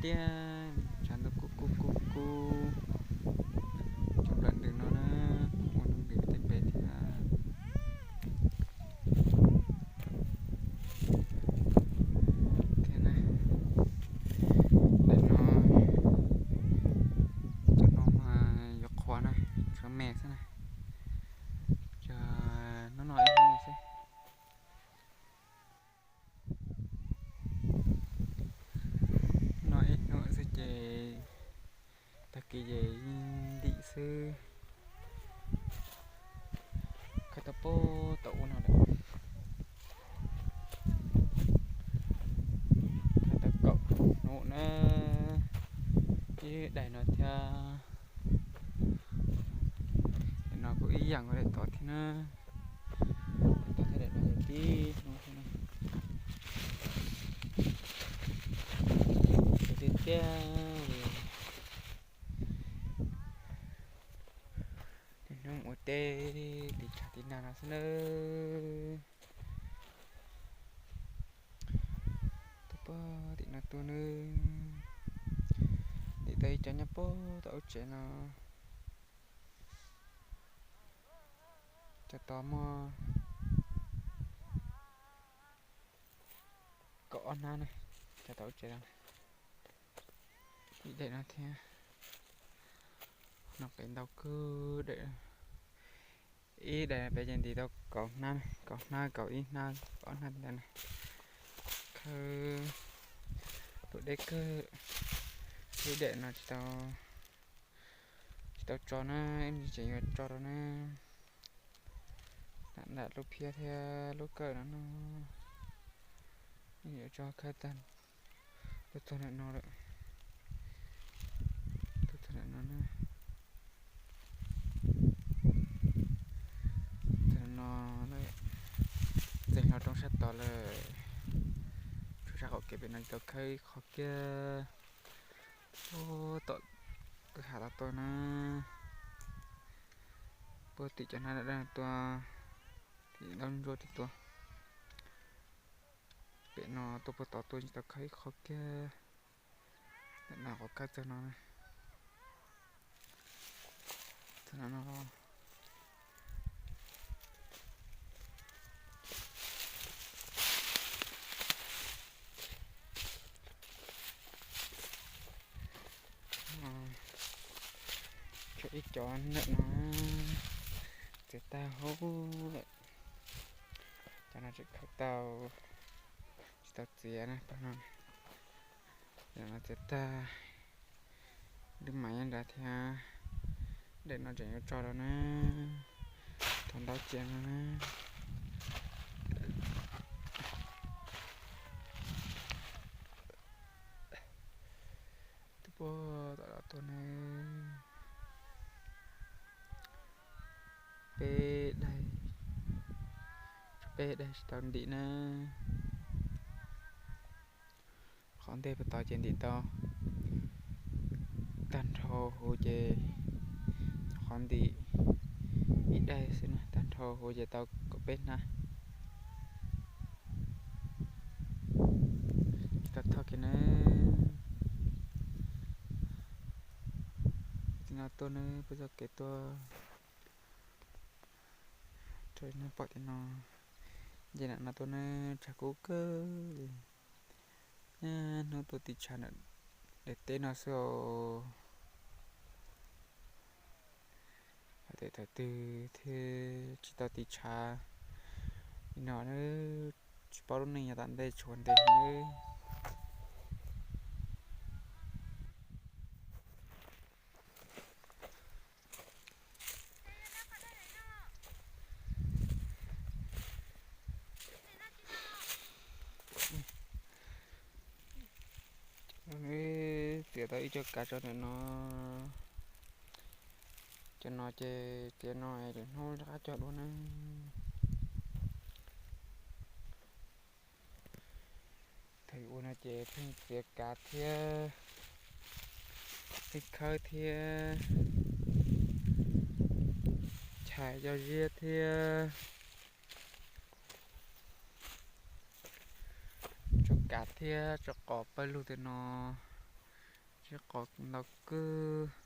tiag, tshav ntuj kub kub kub kub coob nplawm ntws no na, ua ntws tej pem thiab. Thiab na, daim no, cov no mas yuav qhuav na, tshuav me xwb na. Ces noj noj ib hnub xwb. Noj ib hnub xwb ces tag kis ces yeej ntim xwb. Khawb tau puag tom ub no lawm. Khawb tau kaum hnub na, ib daim no thiab. Daim no kuj ib yam nkaus daim tod thiab na. Daim tod thiab daim no yog tib hnub thiab na. Tiag tiag li. Niaj hnub mus ua teb tim tshav tim nag no xwb nawb. Tuaj puag tim no tuaj nawb. Ntim tau ib co nyob puag tom ub tsev no. Cov tod muaj kaum ob hnab na, cov tom ub tsev no. Ib daim no thiab. No pem ntau kawg daim. Ib daim pem ces ntim tau kaum hnab, kaum hnab, kaum ib hnab, ob hnab ntawd na. Khawb luam deb kawg. Ib daim no tsis tau, tsis tau tso na, ib me tseem yuav tso rau na. Nram lub phiab thiab lub kawm no no, yuav tso khawb tag tuaj txog ntawm no lawm. Tuaj txog ntawm no na. Txog no lawm, txeeg hlo roob sab tod lawm. Tshuav sab qaum kev pem no tsis tau khawb ib qho kiag. Puag tom kwj ha tod tuaj na, puag tim cov hnab dawb dawb tuaj, tim ntaub ntsuab tim tuaj. Pem no tuaj puag tod tuaj tsis tau khawb ib qho kiag. Ntawm no qhov khawb txog no, txog no no. Tshuav ib co ntawm no txiav tag hauv lawm. Cov no tseem khawb tau, tsis tau txiav na, pab no. Cov no txiav tag, lub mas nyob nrad thiab. Daim no tseem yuav tso rau na, thaum ntaub cia no na. Tuaj puag tom no tuaj na. Peb daim, peb daim tsis tau ntim na. Qhov ntej puag tod ces ntim tau, tag nrho huv ces qhov ntim ib daim xwb na, tag nrho huv ces tau kaum peb hnab. Tsis tau thoj kiag na. Tim no tuaj na, puag txoj kev tuaj rau no pom tim no, nce ntawm no tuaj na, tshav kub kawg li. Niaj hnub tuaj tiv tshav ntawm daim teb no xwb os. Hais tias thaum twg thiaj tsis tau tiv tshav li no, tsis paub lub neej yav tom ntej tshuav ntev heev. Txiav tau ib co kav tso ntawm no. Cov no ces txiav no lwm hnub rov qab cog dua na. Thaum ua no ces pheej txiav kav thiab, pheej khawb thiab, chais cov ziab thiab, tso kav thiab tso qos pawg lug tej no. Ib qho ntau kawg.